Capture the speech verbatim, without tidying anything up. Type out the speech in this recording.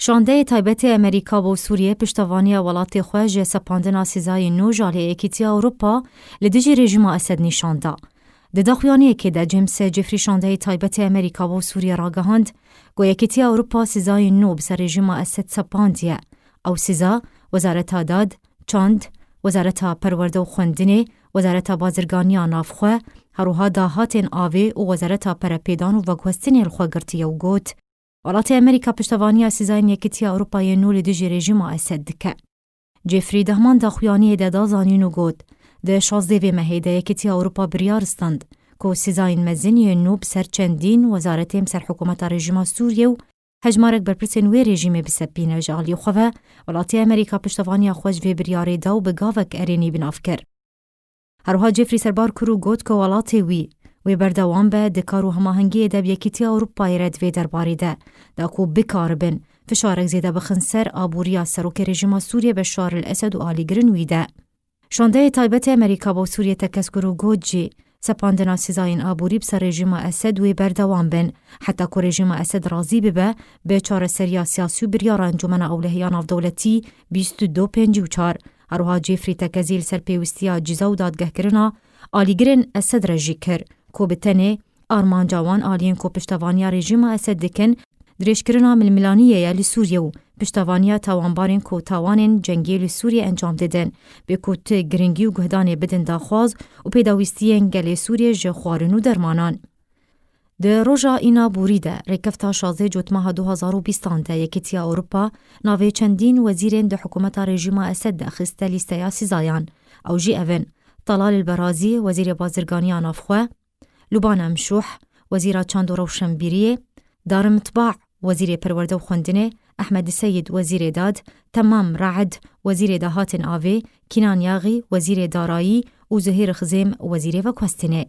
Şandeyê taybetê Amerîka bo Sûriyê piştevaniya welatê xwe ji sepandina sîzayên nû ji alî Yekîtiya Ewropa li dijî rejîma Esed nîşan da. Di daxuyaniyekê de James Jeffrey şandeyê taybetê Amerîka bo Sûriyê ragihand ku Yekîtiya Ewropa sîzayên nû bi ser rejîma Esed sepandiye. Ew sîza Wezareta Dad, Çand, Wezareta Perwerde û Xwendinê, Wezareta Bazirganiya Navxwe, herwiha dahatên avê û Wezareta Perepêdan û Veguhestinê li xwe girtiye û got, Welatê Amerîka piştevaniya sîzayên Yekîtiya Ewropayê nû li dijî rejîma Esed dike. Jeffrey dehman daxuyaniyê de da zanîn û got, Di şazdê vê mehê de Yekîtiya Ewropa biryar stand ku sîzayên mezin yên nû bi ser çendîn wezaretên bi ser hikûmeta rejîma Sûriyê û hejmarek berpirsên wê rejîmê bisepîne. Ji alî xwe ve, welatê Amerîka piştevaniya xwe ji vê biryarê da û bi gavek erênî bi nav kir. Herwiha Jeffrey serbar kir û got ku welatê wî, wê berdewam be di kar û hemahengiyê de bi Yekîtiya Ewropayê re di vê derbarê de, da ku bikaribin fişarek zêde bixin ser aboriya serokê rejîma Sûriyê Beşar el Esed û alîgirên wî de. Şandeyê taybetê Amerîka bo Sûriyê tekez kir û got jî, sepandina sîzayên aborî bi ser rejîma Esed wê berdewam bin, heta ku rejîma Esed razî bibe bi çareseriya siyasî û biryara Encûmena Ewlehiya Navdewletî bîst û du pêncî û çar. Herwiha Jeffrey tekezî li ser pêwistiya cîza û dadgehkirina alîgirên Esed re jî kir, ku bi tenê armanca wan aliyên ku piştevaniya rejîma Esed dikin, dirêjkirina milmilaniyê ye li Sûriyê û piştevaniya tawanbarên ku tawanên cengê li Sûriyê encam didin, bê ku tu giringî û guhdanê bidin daxwaz û pêdawîstiyên gelê Sûriyê ji xwarin û dermanan. Di roja îna borî de, rêkefta şazdeh Cotmeha du hazar û bîstan de Yekîtiya Ewropa navê çendîn wezîrên di hikûmeta rejîma Esed de xiste lîsteya sîzayan. Ew jî ev in: Talal el Berazî, Wezîrê Bazirganiya Navxwe, Lubane Mşûh, Wezîra Çand û Rewşenbîriyê, Darim Mitbax, Wezîrê Perwerde û Xwendinê, Ehmed Seyid, Wezîrê Dad, Temam Raed, Wezîrê Dahatên Avê, Kînan Yaxî, Wezîrê Darayî û Zuhêr Xizêm, Wezîrê Veguhestinê.